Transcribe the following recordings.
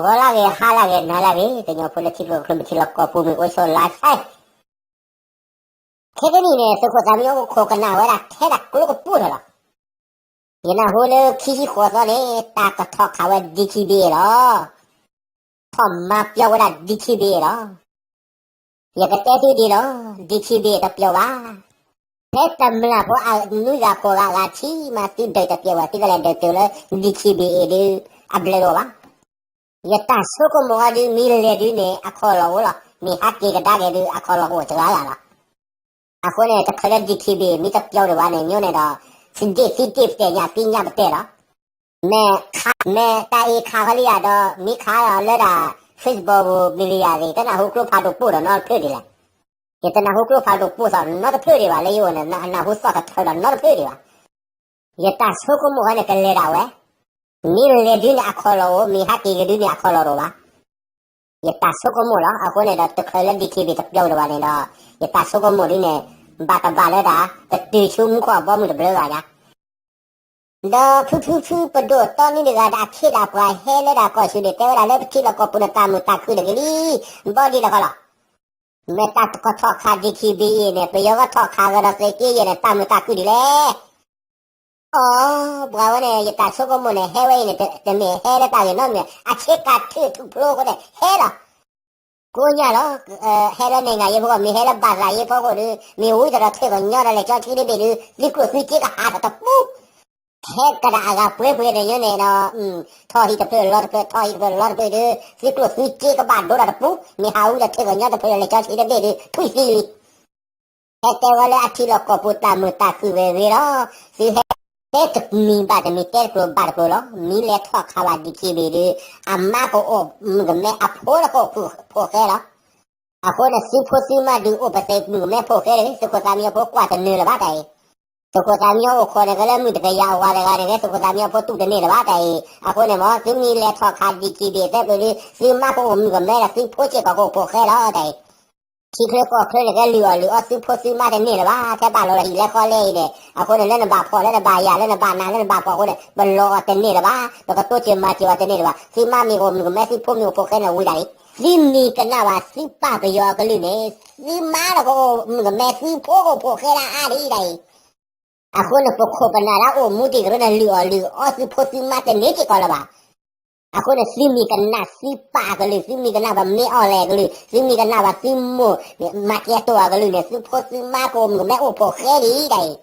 ဂီၤလၢဂ့ၤ ဟါလၢဂ့ၤ နၤလၢဂ့ၤ ကညီဖိလၢထံကျိကီၢ်ချၢ မုၢ်ထံလီၢ်ကီၢ်ပူၤ မုၢ်အိၣ်ဆိးလါဆဲး ခဲကနံၣ်အံၤန့ၣ် သုးခိၣ်သးမံညီ အိၣ်ခိးကနၣ်ဝဲဒၣ်ထဲဒၣ်ကျိကပူၤလီၤ. ယနၢ်ဟူလၢခံဆံဃိးသီန့ၣ် တၢ်ကထီၣ်ခးဝဲ DKBA လီၤ. ထီၣ်မၤပျီဝဲဒၣ် DKBA လီၤ. ယကတဲသုဒ်လီၤ, DKBA တပျီဘၣ်. ဖဲတမျၢ်ဖိအနွံဂၤဃိးဂၤ ဂၤထံၣ်မး သုဒုးတပျီဘၣ်, သုကလဲၤဒုးတုၤလၢ DKBA ဒုး အဘျုးဒိၣ်ဘၣ်. ယတၢ်ဆိကမိၣ်အီၤဒုး မ့ၢ်လဲၤဒုးန့ၣ် အခီၣ်လီၢ်အိၣ်လီၤ, မ့ၢ်ဟးက့ၤကဒါက့ၤဒုး အခီၣ်လီၢ်အိၣ်တဂၤဂၤလီၤ. အဃိန့ၣ် တချုးလၢ DKBA မ့ၢ်တပျီဒံးဘၣ်န့ၣ် မ့ၢ်န့ၣ်ဒီး စဒ့ၣ်သံတ့ၢ်ပတဲာ်ညၣ်သံညၣ်ပတဲာ်လီၤ. မ့ၢ်ခး, မ့ၢ်တၢ်အံၤခးဃီလံယၤဒီး မ့ၢ်ခးလီၤလၢဒၣ် Facebook မံၤလံယၤဂ့ၤ တနၢ်ဟူကျိဖးဒိၣ်ပူၣ်ဒီးနီတဖျၢၣ်ဒံးလဲၣ်. ယတနၢ်ဟူကျိဖးဒိၣ်ပူၣ်သီနီတဖျၢၣ်ဒံးဘၣ်, လၢယအိၣ်န့ၣ် နၢ်ဟူသီၣ်တထၢဒီးနီတဖျၢၣ်ဒံးဘၣ်. ယတၢ်ဆိကမိၣ်ဝဲန့ၣ် ကလဲၤဒၣ်ဝဲ, မ့ၢ်လဲၤဒုးန့ၣ် အခီၣ်လီၢ်အိၣ်, မ့ၢ်ဟးက့ၤကဒုးန့ၣ် အခီၣ်လီၢ်တအိၣ်ဘၣ်. ယတၢ်ဆိကမိၣ်လီၤ. အဃိန့ၣ်ဒီး တချုးလၢ DKBA တပျီဒံးဘၣ်န့ၣ်ဒီး ယတၢ်ဆိကမိၣ်ဒ်န့ၣ် ဘၣ်တဘၣ်လၢဒၣ် ကတုၤဆူမူခိၣ်အဘီအမုၢ်တဘျုးဂၤညါ ဒီးဖုဖုဖုပဒိၣ်တီနံၤတဂၤဒီး အခ့ဒၣ်ပှၤဟဲလၢဒၣ်ကီၢ်ဆူၣ်န့ၣ် တဲဝဲဒၣ်လၢပထံလီၢ်ကီၢ်ပူၤန့ၣ် တၢ်မုာ်တၢ်ခုၣ်တဂ့ၤလံ, ဘီဒံးလၢဃီလီၤ. မ့ၢ်တၢ်ကထီၣ်ခး DKBA န့ၣ် ပယီၤကထီၣ်ခးကဒီးသုးက့ယဲၢ်န့ၣ် တၢ်မုာ်တၢ်ခုၣ်ဒ်လဲၣ်. အိ ပှၤဝဲန့ၣ် ယတၢ်ဆိကမိၣ်န့ၣ် ဟဲဝဲအံၤန့ၣ် တမ့ၢ်ဟဲလၢတၢ်ဂ့ၢ်နီတမံၤ, အဆ့ကၤထၢၣ်ထူၣ်ဖျိအဃိန့ၣ် ဟဲလီၤ. ကိးညါလီၤ, ဟဲလၢ နိုင်ငံရေးဖိ မ့ၢ်ဟဲလၢ ဘာသာရေးဖိအဃိဒီး မ့ၢ်ဝံသဒီးထၢၣ်ကညီဒီး လဲၤကၠီထံတဘ့ၣ်ဒီး သုကျိၣ်သုစ့ကဟးထီၣ်တပူၤ, ဟဲကဒၣ်အဂၤပှဲၤပှဲၤန့ၣ်ညါန့ၣ်ဒီး ထီၣ်ဟံၣ်တဖျၢၣ်လီၤတဖျၢၣ် ထီၣ်ဟံၣ်တဖျၢၣ်လီၤတဖျၢၣ်ဒီး သုကျိၣ်သုစ့ကဘၣ်ဒိဒီးတပူၤ, မ့ၢ်ဟးဝံဒီးထၢၣ်ကညီတဖျၢၣ်ဒီး လဲၤကၠီထံတဘ့ၣ်ဒီး ထွံၣ်သံလံ. ဟဲတဲဝဲလၢအထံလီၢ်ကီၢ်ပူၤ တၢ်မုာ်တၢ်ခုၣ်ဝဲဂ့ၤလီၤ. သုဟဲ တဲတမံၤဘၣ်တမံၤ တဲတကျိၤဘၣ်တကျိၤလီၤ. မ့ၢ်လဲၤထီၣ်ခးဘၣ် DKBA ဒီး အမါကအိၣ်မုၣ်ကမဲအဖိလၢကအိၣ်ဖိၣ်ဃဲလီၤ. အဃိန့ၣ် သုဖိသုမါဒုးအိၣ်ပသ့မုၣ်ကမဲဖိၣ်ဃဲဒီး သုးခိၣ်သးမံညီဖိကွၢ်တနၢၤလၢၤဘၣ်တၢ်အံၤ, သုးခိၣ်သးမံညီအိၣ်ခိးန့ၣ် ကလၢမုၣ်တကယၤအဝၤတဂၤန့ၣ် သုးခိၣ်သးမံညီဖိတူၢ်တန့ၢ်လၢၤဘၣ်တၢ်အံၤ, အဃိန့ၣ်မ့ၢ် သုမ့ၢ်လဲၤထီၣ်ခး DKBA သ့ပှ့ၤဒီး သုမါကအိၣ်မုၣ်ကမဲဒီး သုဖိစ့ၢ်ကီးကအိၣ်ဖိၣ်ဃဲလီၤတၢ်အံၤ ထံချၢကီၢ်ချၢန့ၣ် ကဲလုၢ်အီၣ်လုၢ်အီသုဖိသုမါတန့ၢ်လၢၤဘၣ်, ထဲဘၣ်လီၤဒီးဟံၣ်လဲဃီလဲအံၤန့ၣ်, အဃိန့ၣ် လၢနဘၣ်ဖှီၣ်လၢနဘၣ်ယာ်လၢနဘၣ်နးလၢနဘၣ်ဖှီၣ်အဃိန့ၣ် ပလီၤအီၤတန့ၢ်လၢၤဘၣ်, ပကတိစၢၤမၤစၢၤအီၤတန့ၢ်လၢၤဘၣ်, သုမါမ့ၢ်အိၣ်မုၣ်ကမဲသုဖိမ့ၢ်အိၣ်ဖိၣ်ဃဲန့ၣ်ဝံၤဒၣ်အံၤ, သုမ့ၢ်ကနၣ်ဘၣ်သုပၢ်ပယီၤအကလုၢ်န့ၣ်, သုမါဒီးကအိၣ်မုၣ်ကမဲသုဖိကအိၣ်ဖိၣ်ဃဲလၢအါဒ်အံၤဒၣ်အံၤ အဃိန့ၣ် ပခိၣ်ပနၢ်လၢအအိၣ်မူဒံးကရၢန့ၣ် လုၢ်အီၣ်လုၢ်အီသုဖိသုမါတန့ၢ်စ့ၢ်ကီးလၢၤဘၣ်. အဃိန့ၣ် သုမ့ၢ်ကနၣ်သုပၢ်အကလုၢ်, သုမ့ၢ်ကနၣ်ဘၣ်မ့ၢ်အီၣ်လဲၣ်အကလုၢ်, သုမ့ၢ်ကနၣ်ဘၣ်သုမိၢ် မၤကဲတိၢ်အကလုၢ်န့ၣ် သုဖိသုမါကအိၣ်မုၣ်ကမဲအိၣ်ဖိၣ်ဃဲဒ်အံၤဒၣ်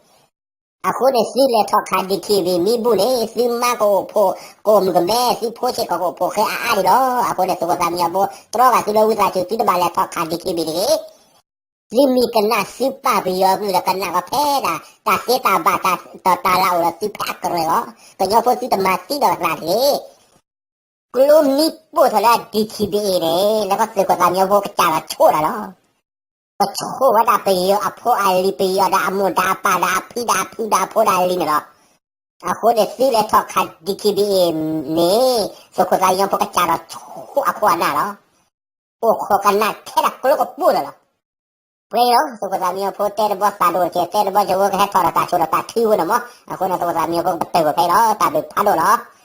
အံၤ, အဃိန့ၣ် သုလဲၤထီၣ်ခး DKBA မ့ၢ်ဘူၣ်န့ၣ် သုမါကအိၣ်ဖိၣ်, ကအိၣ်မုၣ်ကမဲ သုဖိစ့ၢ်ကီးကအိၣ်ဖိၣ်ဃဲအါအါဒ်လီၤ. အဃိန့ၣ် သုးခိၣ်သးမံညီဖိ တြီဘၣ်သုလၢဝံသးစူၤ သုတဘၣ်လဲၤထီၣ်ခး DKBA တဂ့ၤ သုမ့ၢ်ကနၣ်သုပၢ်ပယီၤအကလုၢ်ဒီး ကနၣ်ကီးဖဲဒၣ် တၢ်သ့တၢ်ဘၣ် တၢ်လၤအိၣ်ဒီးသုဖဲအကရၢၢ်လီၤ. ကညီဖိသုတမၤသံဒီးသးတဂ့ၤ. ကျိမ့ၢ်ပိၢ်ထီၣ်လၢ DKBA န့ၣ် လၢကီၢ်သုးခိၣ်သးမံညီဖိကစၢ်ဒီးဆိၣ်တၢ်လီၤ. ကဆိၣ်ဝဲဒၣ်ပယီၤအဖိအလံၤ ပယီၤဒီးအမိၢ်ဒီးအပၢ်ဒီးအဖံဒီးအဖုဒီးအဖိဒီးအလံၤန့ၣ်လီၤ. အဃိန့ၣ် သုလဲၤထီၣ်ခး DKBA န့ၣ် သုးခိၣ်သးမံညီဖိကစၢ်ဒီးဆိၣ်အခိၣ်အနၢ်လီၤ. အိၣ်ခိးကနၣ်ထဲဒၣ်ကျိကပူၤလီၤလီၤ. ပှဲၤလီၤ သုးခိၣ်သးမံညီဖိတဲတဘီသးဒိၣ်တက့ၢ်, တဲတဘီကဝဲကဟဲထီၣ်ဒီးတၢ်ဆိၣ်ဒီးတၢ်ထုဝဲန့ၣ်မး, အဃိန့ၣ် သုးခိၣ်သးမံညီဖိကပတုာ်ဝဲဖဲအံၤလီၤ. တၢ်ဘျုးဖးဒိၣ်လီၤ.